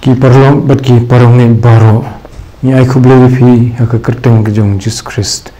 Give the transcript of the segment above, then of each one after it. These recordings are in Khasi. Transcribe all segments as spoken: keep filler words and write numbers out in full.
Ki paralok bad ki parangeit baroh, ngi ai khublei ïa phi ha ka kyrteng ka jong Jisu Khrist.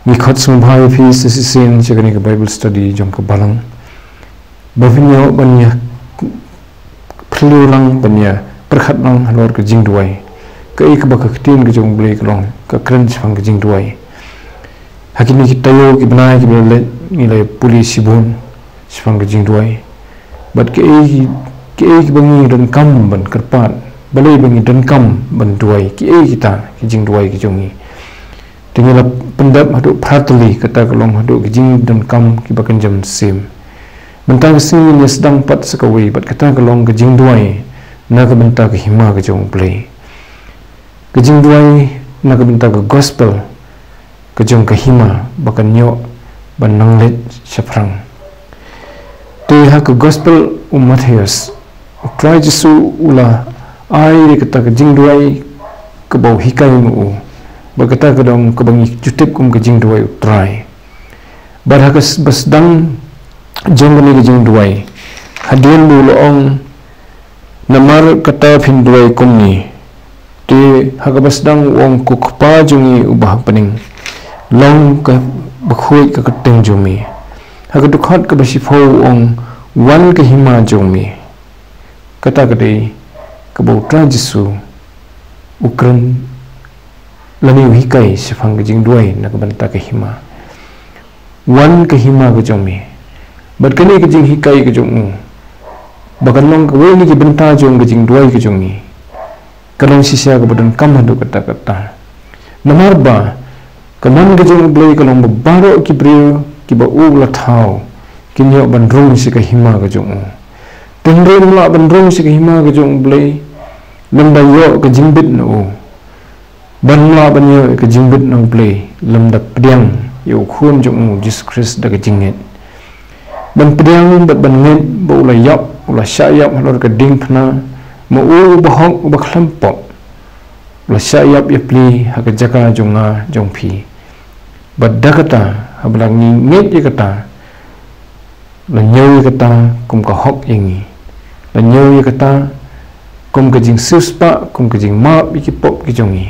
Ngi khot sngewbha ïa phi sa shisien sha kane ka Bible study jong ka balang, ba phin ïoh ban ïa phylliew lang, ban ïa pyrkhat lang halor ka jingduwai, kaei kaba ka ktien ka jong U Blei ka long, ka kren shaphang ka jingduwai. Ha kine ki taïew ki bnai kiba la leit ngi la pule shibun shaphang ka jingduwai. Bad kaei, kaei kiba ngi donkam ban kyrpad, balei ba ngi donkam ban duwai, kiei kita ki jingduwai ki jong ngi. Te ngi la pyndep haduh phra tylli, kata ka long haduh ki jingdonkam kiba kynja mynsiem. Mynta ka sngi ngin ïa sdang pat sa kawei, bad kata ka long ka jingduwai na ka bynta ka hima ka jong U Blei. Ka jingduwai na ka bynta ka gospel ka jong ka hima ba kan ïoh ban nang leit shaphrang. Te ha ka gospel u Mathaios, U Trai Jisu u la ai ïa kata ka jingduwai kaba u hikai ma u, ba kata ka dei kaba ngi ju tip kum ka jingduwai U Trai. Bad ha kaba sdang jong kane ka jingduwai, hadien ba u la ong, namar kata phin duwai kumne. Te ha kaba sdang u ong, Ko Kpa jong ngi uba ha bneng, long kaba khuid ka kyrteng jong me. Ha ka dkhot kaba shiphew u ong, wan ka hima jong me. Kata ka dei kaba U Trai Jisu u kren lane u hikai shaphang ka jingduwai na ka bynta ka hima. Wan ka hima ka jong me. Bad kane ka jinghikai ka jong u, ba kan long kawei na ki bynta jong ka jingduwai ka jong ngi, ka long shisha kaba donkam haduh katta katta. Namar ba ka mon ka jong U Blei ka long ba baroh ki briew kiba u la thaw kin ïoh ban rung sha ka hima ka jong u. Te hynrei ym lah ban rung sha ka hima ka jong U Blei lymda ïoh ka jingbit na u. Bad ym lah ban ïoh ka jingbit na U Blei lymda pdiang ïa u Khun jong u Jisu Khrist da ka jingngeit. Ban pdiang bad ban ngeit ba u la ïap, u la shah ïap halor ka diengphna, ma u uba hok uba khlem pop, u la shah ïap ïapli ha ka jaka jong nga jong phi. Bad da kata, haba la ngi ngeit ïa kata, la ñiew ïa kata kum ka hok ïa ngi. La ñiew ïa kata kum ka jingsiewspah, kum ka jingmap ïa ki pop ki jong ngi,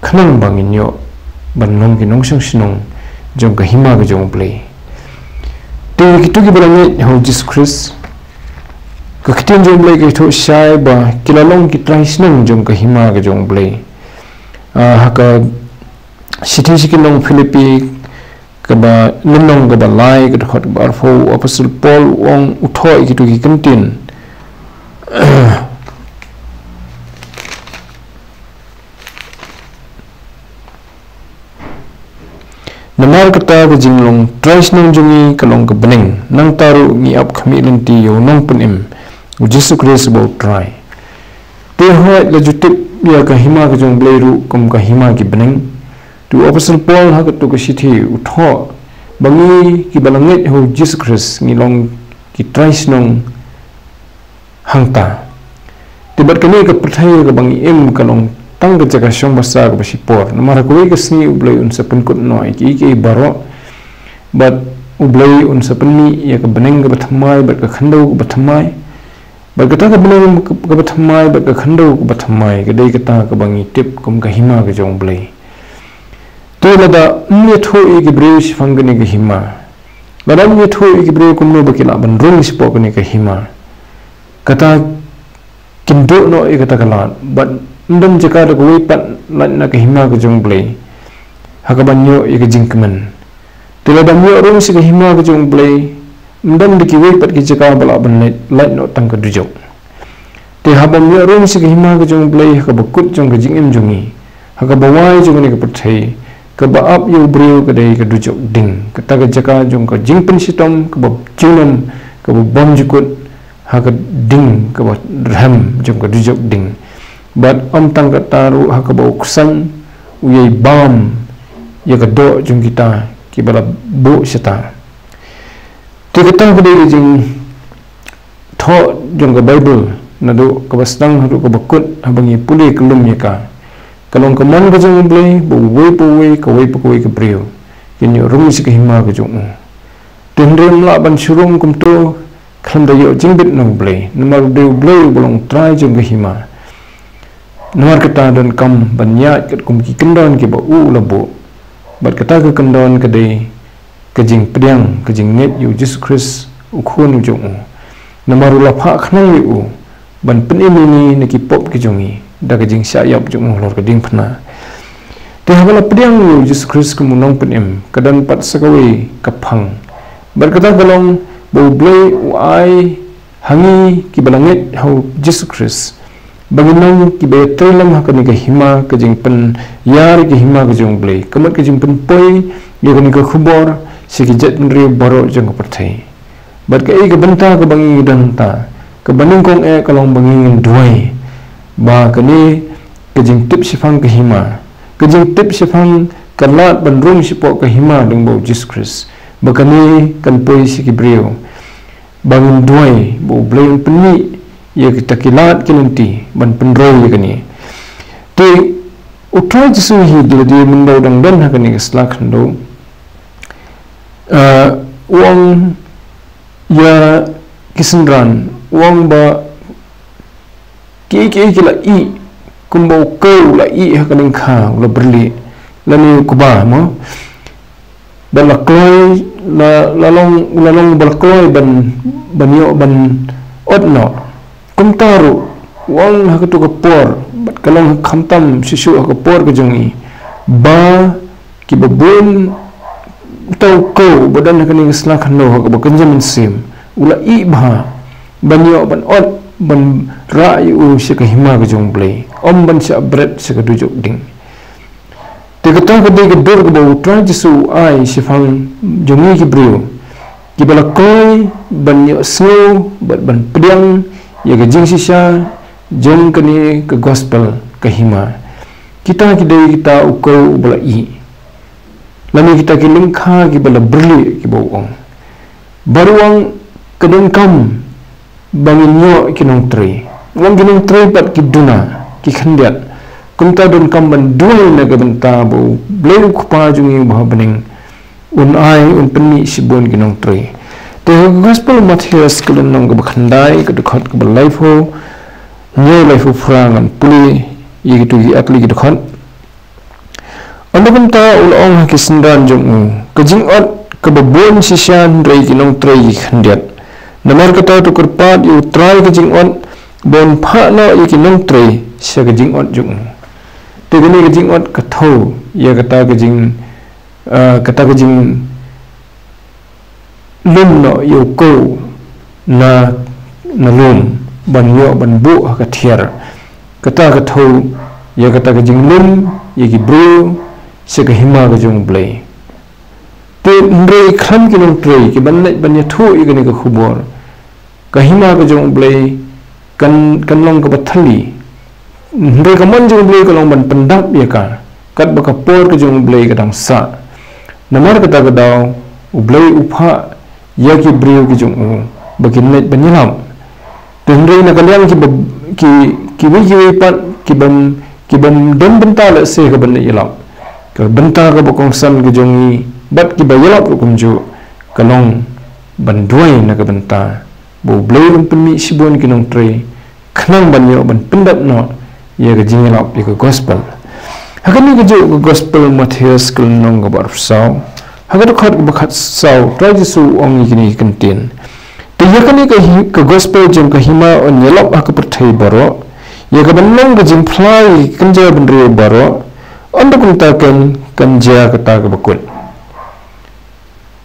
khnang ba ngin ïoh ban long ki nongshong shnong jong ka hima ka jong U Blei. Te kito kiba la ngeit ha u Jisu Khrist, ka ktien jong U Blei ka ïathuh shai ba ki la long ki trai shnong jong ka hima ka jong U Blei. Ah, ha ka shithi sha ki nong Philippi, kaba lynnong kaba lai, ka dkhot kaba arphew, u Apostol Paul u ong, u thoh ïa kito ki kyntien. Namar kata ka jinglong trai shnong jong ngi ka long ka bneng, nangta ruh ngi ap khmih lynti ïa u Nongpynim, u Jisu Khrist uba u Trai. Te hooid, la ju tip ïa ka hima ka jong U Blei ruh kum ka hima ki bneng. Te u Apostol Paul ha kato ka shithi u thoh ba ngi kiba la ngeit ha u Jisu Khrist ngi long ki trai shnong hangta. Te bad kane ka pyrthei kaba ngi im ka long tang ka jaka shong basa kaba shipor. Namar ha kawei ka sngi U Blei un sa pynkut noh ïa kiei kiei baroh. Bad U Blei un sa pynmih ïa ka bneng kaba thymmai bad ka khyndew kaba thymmai. Bad kata ka bneng kaba thymmai bad ka khyndew kaba thymmai ka dei kata kaba ngi tip kum ka hima ka jong U Blei. Te lada ym ïathuh ïa ki briew shaphang kane ka hima, lada ym ïathuh ïa ki briew kumno ba ki lah ban rung shapoh kane ka hima, kata kin duh noh ïa kata ka lad. Bad ym don jaka da kawei pat lait na ka hima ka jong U Blei ha kaban ïoh ïa ka jingkmen. Te lada ym ïoh rung sha ka hima ka jong U Blei, ym don da kiwei pat ki jaka ba lah ban lait, lait noh tang ka dujok. Te haba ym ïoh rung sha ka hima ka jong U Blei ha kaba kut jong ka jingim jong ngi, ha kaba wai jong kane ka pyrthei, kaba ap ïa u briew ka dei ka dujok ding, kata ka jaka jong ka jingpynshitom kaba junom, kaba bymjukut, ha ka ding kaba rhem jong ka dujok ding. Bad ym tang kata ruh, ha kaba u Ksuid u ïai bam ïa ka doh jong kita kiba la buh shata. Te kata ka dei ka jingthoh jong ka Baibl, naduh kaba sdang haduh kaba kut, haba ngi pule kyllum ïa ka, ka long ka mon ka jong U Blei ba uwei pa uwei, kawei pa kawei ka briew kin ïoh rung sha ka hima ka jong u. Te hynrei ym lah ban shu rung kumto khlem da ïoh jingbit na U Blei, namar U dei U Blei uba long Trai jong ka hima. Namar kata donkam ban ïaid katkum ki kyndon kiba u la buh. Bad kata ka kyndon ka dei ka jingpdiang, ka jingngeit ïa U Jisu Khrist, U Khun u jong u. Namar u la phah khnang ïa u ban pynim ïa ngi na ki pop ki jong ngi da ka jingshah ïap jong u halor ka diengphna. Te haba la pdiang ïa U Jisu Khrist kum U Nongpynim, ka don pat sa kawei ka phang. Bad kata ka long ba U Blei u ai ha ngi kiba la ngeit ha U Jisu Khrist, ba ngin long kiba ïatrei lem ha kane ka hima, ka jingpynïar ïa ka hima ka jong U Blei, ka mut ka jingpynpoi ïa kane ka khubor sha ki jaitbynriew baroh jong ka pyrthei. Bad kaei ka bynta kaba ngi don mynta, kaba nyngkong eh ka long ba ngin duwai ba kane ka jingtip shaphang ka hima, ka jingtip shaphang ka lad ban rung shapoh ka hima lyngba U Jisu Khrist, ba kane kan poi sha ki briew, ba ngin duwai ba U Blei un pynmih ïa kita ki lad ki lynti ban pynroi ïa kane. Te U Trai Jisu hi da lade mynba u dang don ha kane ka sla khyndew, ah, u ong ïa ki synran, u ong ba kiei kiei ki la ïeh, kumba u kew u la ïeh ha ka lyngkha, u la byrlih, lane u kba mo. Ba la kloi, la, la long, u la long ba la kloi ban, ban ïoh ban ot noh. Kumta ruh, u ong ha kato ka por, bad ka long khamtam shuh shuh ha ka por ka jong ngi, ba kiba bun, uta u kew uba don ha kane ka sla khyndew ha kaba kynja mynsiem u la ïeh bha ban ïoh ban ot, ban rah ïa u sha ka hima ka jong U Blei, ym ban shah bret sha ka dujok ding. Te kata ka dei ka dur kaba U Trai Jisu u ai shaphang jong ngi ki briew kiba la kloi ban ïohsngew bad ban pdiang ïa ka jingshisha jong kane ka gospel ka hima. Kita ki dei kita u kew uba la ïeh, lane kita ki lyngkha kiba la byrlih, kiba u ong. Bad u ong ka donkam ba ngin ïoh ki nongtrei. U ong ki nongtrei pat ki duna, ki khyndiat. Kumta donkam ban duwai na ka bynta ba U Blei U Kpa jong ngi uba ha bneng un ai, un pynmih shibun ki nongtrei. Te ha ka gospel Mathaios ka lynnong kaba khyndai, ka dkhot kaba laiphew hynñiew, laiphew phra, ngan pule ïa kito ki ar tylli ki dkhot. Ynda kumta u la ong ha ki synran jong u, ka jingot kaba bun shisha, hynrei ki nongtrei ki khyndiat. Namar kata to kyrpad ïa U Trai ka jingot ba un phah noh ïa ki nongtrei sha ka jingot jong u. Te kane ka jingot ka thew ïa kata ka jing, ah, kata ka jing lum noh ïa u kew na, na lum ban ïoh ban buh ha ka thiar. Kata ka thew ïa kata ka jinglum ïa ki briew sha ka hima ka jong U Blei. Te hynrei khlem ki nongtrei kiban leit ban ïathuh ïa kane ka khubor, ka hima ka jong U Blei kan, kan long kaba thylli. Hynrei ka mon jong U Blei ka long ban pyndap ïa ka katba ka por ka jong U Blei ka dang sah. Namar kata ka daw U Blei u phah ïa ki briew ki jong u ba kin leit ban ïalap. Te hynrei na ka liang kiba, ki, kiwei kiwei pat kibym, kibym don bynta lehse ka ban leit ïalap. Ka bynta kaba kongsan ka jong ngi bad kiba ïalap ruh kumjuh ka long ban duwai na ka bynta ba U Blei un pynmih shibun ki nongtrei khnang ban ïoh ban pyndap noh ïa ka jingïalap ïa ka gospel. Ha kane kajuh ka gospel Mathaios ka lynnong kaba arphew saw, ha ka dkhot kaba khatsaw, Trai Jisu u ong ïa kine ki kyntien. Te ïa kane ka hi-, ka gospel jong ka hima yn ïalap ha ka pyrthei baroh, ïa kaban long ka jingphla ïa ki kynja bynriew baroh, ynda kumta kan, kan jia kata kaba kut.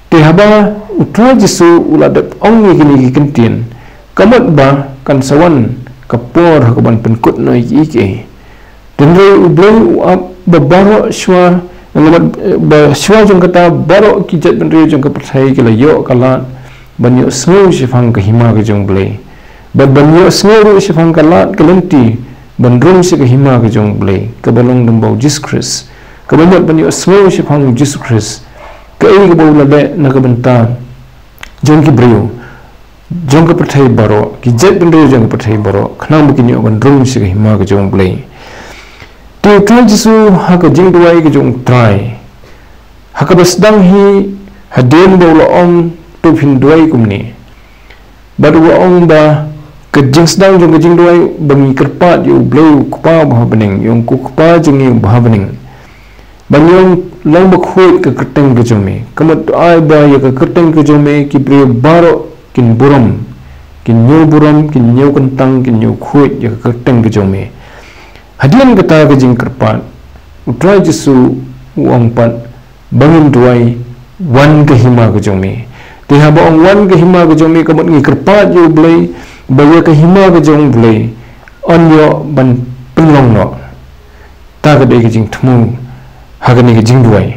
Te haba U Trai Jisu u la dep ong ïa kine ki kyntien, ka mut ba kan sa wan ka por ha kaban pynkut noh ïa kiei kiei. Te hynrei U Blei u ap ba baroh shuwa, ba shuwa jong kata baroh ki jaitbynriew jong ka pyrthei ki la ïoh ka lad ban ïohsngew shaphang ka hima ka jong U Blei. Bad ban ïohsngew ruh shaphang ka lad ka lynti ban rung sha ka hima ka jong U Blei, kaba long lyngba U Jisu Khrist. Kaba mut ban ïohsngew shaphang U Jisu Khrist, kaei kaba u la leh na ka bynta jong ki briew jong ka pyrthei baroh, ki jaitbynriew jong ka pyrthei baroh, khnang ba kin ïoh ban rung sha ka hima ka jong U Blei. Te U Trai Jisu ha ka jingduwai ka jong U Trai, ha kaba sdang hi hadien ba u la ong, to phin duwai kumne. Bad u ong ba ka jingsdang jong ka jingduwai ba ngi kyrpad ïa u Blei u Kpa uba ha bneng, ïa u Kpa jong ngi uba ha bneng, ba ngi ong long bakhuid ka kyrteng ka jong me. Ka mut to ai ba ïa ka kyrteng ka jong me ki briew baroh kin burom, kin ñiew burom, kin ñiew kyntang, kin ñiew khuid ïa ka kyrteng ka jong me. Hadien kata ka jingkyrpad, u Trai Jisu u ong pat ba ngin duwai, wan ka hima ka jong me. Te haba ong wan ka hima ka jong me, ka mut ngi kyrpad ïa u Blei ba ïa ka hima ka jong u Blei yn ïoh ban pynlong noh. Ta ka dei ka jingthmu ha kane ka jingduwai.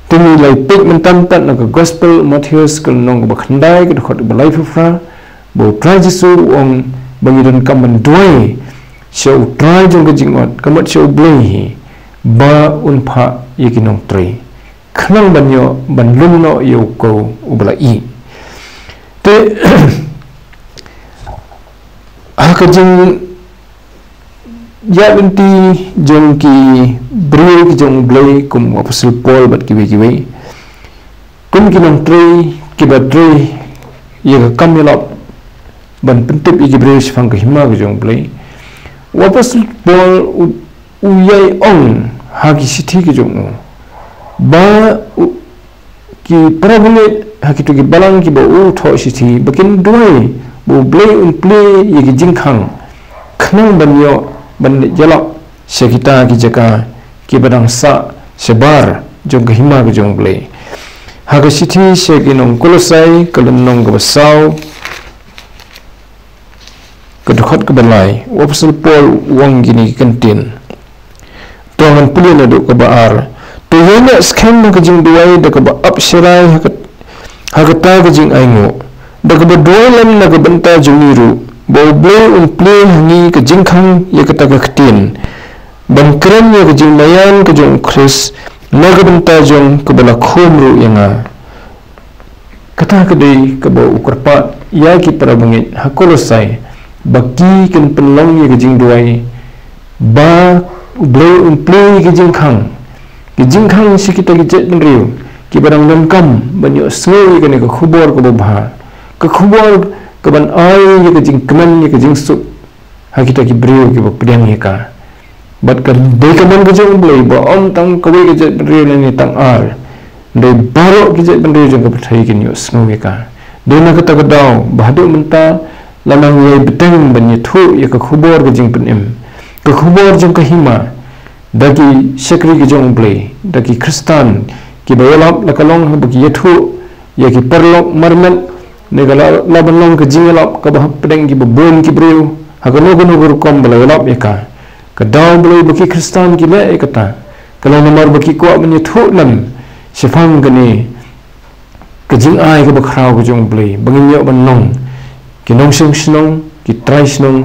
Te ngi la peit mynta pat na ka Gospel Mathaios ka lynnong kaba khyndai, ka dkhot kaba laiphew phra, ba u Trai Jisu u ong ba ngi donkam ban duwai sha u Trai jong ka jingot, ka mut sha u Blei hi, ba un phah ïa ki nongtrei khnang ban ïoh ban lum noh ïa u Kow uba la ïeh. Te ha ka jingïaid lynti jong ki briew ki jong u Blei kum u Apostol Paul bad kiwei kiwei, kum ki nongtrei kiba trei ïa ka kam ïalap ban pyntip ïa ki briew shaphang ka hima ka jong u Blei, u Apostol Paul u, u ïai ong ha ki shithi ki jong u ba u, ki parabangeit ha kito ki balang kiba u thoh shithi ba kin duwai ba u Blei un plie ïa ki jingkhang khnang ban ïoh ban leit ïalap sha kita ki jaka kiba dang sah shabar jong ka hima ka jong u Blei. Ha ka shithi sha ki nong Kolosai ka lynnong kaba saw, ka dkhot kaba lai, u Apostol Paul u ong kine ki kyntien. To ngan pule naduh kaba ar. To ïaineh skhem ha ka jingduwai da kaba ap sharai ha ka, ha kata ka jingainguh, da kaba duwai lem na ka bynta jong ngi ruh, ba u Blei un plie ha ngi ka jingkhang ïa kata ka ktien, ban kren ïa ka jingmaïan ka jong u Khrist na ka bynta jong kaba la khum ruh ïa nga. Kata ka dei kaba u kyrpad ïa ki parabangeit ha Kolosai, ba ki kin pynlong ïa ka jingduwai ba u Blei un plie ïa ka jingkhang, ka jingkhang sha kita ki jaitbynriew kiba dang donkam ban ïohsngew ïa kane ka khubor kaba bha, ka khubor kaban ai ïa ka jingkmen, ïa ka jingsuk ha kita ki briew kiba pdiang ïa ka. Bad ka dei ka mon ka jong u Blei ba ym tang kawei ka jaitbynriew lane tang ar, dei baroh ki jaitbynriew jong ka pyrthei kin ïohsngew ïa ka. Dei na kata ka daw ba haduh mynta la nang ïai bteng ban ïathuh ïa ka khubor ka jingpynim, ka khubor jong ka hima, da ki shakri ka jong u Blei, da ki Khristan kiba ïalap, la ka long haba ki ïathuh ïa ki paralok marmet, ne ka la, la ban long ka jingïalap kaba hapdeng kiba bun ki briew ha kano kano ka rukom ba la ïalap ïa ka. Ka daw balei ba ki Khristan ki leh ïa kata? Ka long namar ba ki kwah ban ïathuh lem shaphang kane ka jingai kaba khraw ka jong u Blei, ba ngin ïoh ban long ki nongshong shnong, ki trai shnong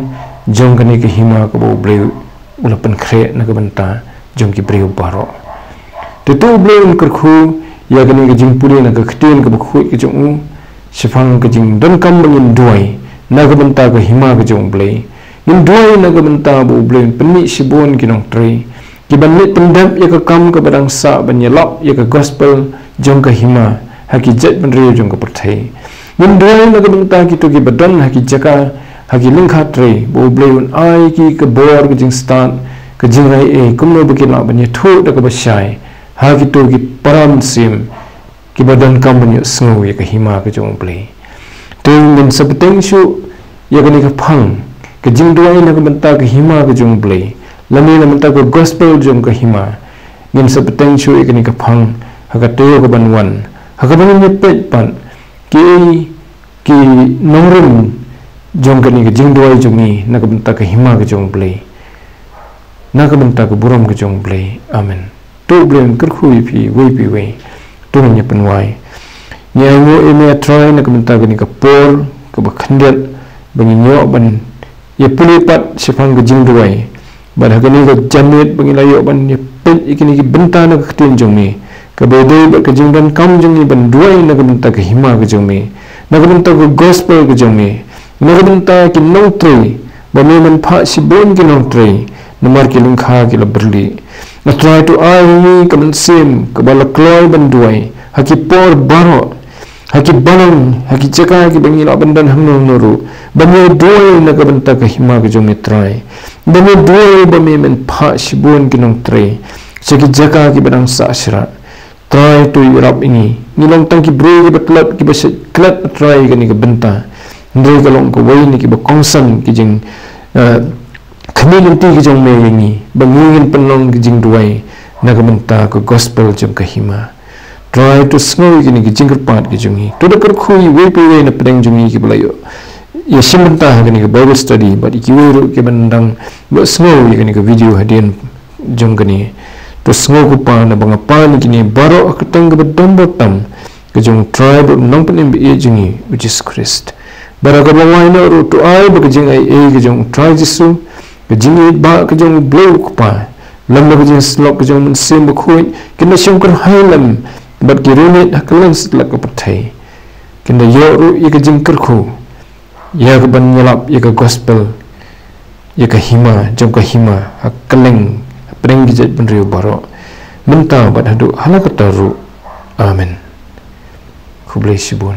jong kane ka hima kaba u Blei u la pynkhreh na ka bynta jong ki briew baroh. Te to u Blei un kyrkhu ïa kane ka jingpule na ka ktien kaba khuid ka jong u shaphang ka jingdonkam ba ngin duwai na ka bynta ka hima ka jong u Blei. Ngin duwai na ka bynta ba u Blei un pynmih shibun ki nongtrei kiban leit pyndep ïa ka kam kaba dang sah ban ïalap ïa ka gospel jong ka hima ha ki jaitbynriew jong ka pyrthei. Ngin duwai na ka bynta kito kiba don ha ki jaka, ha ki lyngkha trei, ba u Blei un ai ki ka bor, ka jingstad, ka jingaiei, kumno ba kin lah ban ïathuh da kaba shai ha kito ki para mynsiem kiba donkam ban ïohsngew ïa ka hima ka jong u Blei. Te ngin sa bteng shuh ïa kane ka phang, ka jingduwai na ka bynta ka hima ka jong u Blei, lane na ka bynta ka gospel jong ka hima. Ngin sa bteng shuh ïa kane ka phang ha ka taïew kaban wan, ha kaba ngin ïa peit pat kiei ki nongrim jong kane ka jingduwai jong ngi na ka bynta ka hima ka jong u Blei, na ka bynta ka burom ka jong u Blei. Amen. To u Blei un kyrkhu ïa phi uwei pa uwei. To ngin ïa pynwai. Ngi ainguh ïa me, A Trai, na ka bynta kane ka por kaba khyndiat ba ngin ïoh ban ïa pule pat shaphang ka jingduwai. Bad ha kane ka janmiet ba ngi la ïoh ban ïa peit ïa kine ki bynta na ka ktien jong me, kaba ïadei bad ka jingdonkam jong ngi ban duwai na ka bynta ka hima ka jong me, na ka bynta ka gospel ka jong me, na ka bynta ki nongtrei, ba me men phah shibun ki nongtrei namar ki lyngkha ki la byrlih. A Trai, to ai ha ngi ka mynsiem kaba la kloi ban duwai ha ki por baroh, ha ki balang, ha ki jaka kiba ngi lah ban don hangno hangno ruh, ban ïa duwai na ka bynta ka hima ka jong me Trai, ban ïa duwai ba me men phah shibun ki nongtrei sha ki jaka kiba dang sah shrah. Trai, to ïarap ïa ngi. Ngi long tang ki briew kiba tlot, kiba shait klet, Trai, kane ka bynta. Hynrei ka long kawei na kiba kongsan ki jing, eh, khmih lynti ki jong me ïa ngi, ba ngi ngin pynlong ki jingduwai na ka bynta ka gospel jong ka hima. Trai, to sngew ïa kine ki jingkyrpad ki jong ngi. To da kyrkhu ïa iwei pa iwei na pdeng jong ngi kiba la ïoh ïa shim bynta ha kane ka Bible study, bad ïa kiwei ruh kiba dang ïohsngew ïa kane ka video hadien jong kane. To sngew ko Pa, naba nga pan ïa kine baroh ha ka kyrteng kaba don bor tam ka jong u Trai bad u Nongpynim ba ïeit jong ngi, u Jisu Khrist. Bad ha kaba lai noh ruh, to ai ba ka jingaiei ka jong u Trai Jisu, ka jingïeit ba ka jong u Blei u Kpa, lem bad ka jingsyllok ka jong u Mynsiem Bakhuid, kin da shongkyrhai lem bad ki riewngeit ha kylleng satlak ka pyrthei. Kin da ïoh ruh ïa ka jingkyrkhu ïa ka ban ïalap ïa ka gospel, ïa ka hima jong ka hima ha kylleng, ha pdeng ki jaitbynriew baroh, mynta bad haduh hala katta ruh. Amen. Khublei shibun.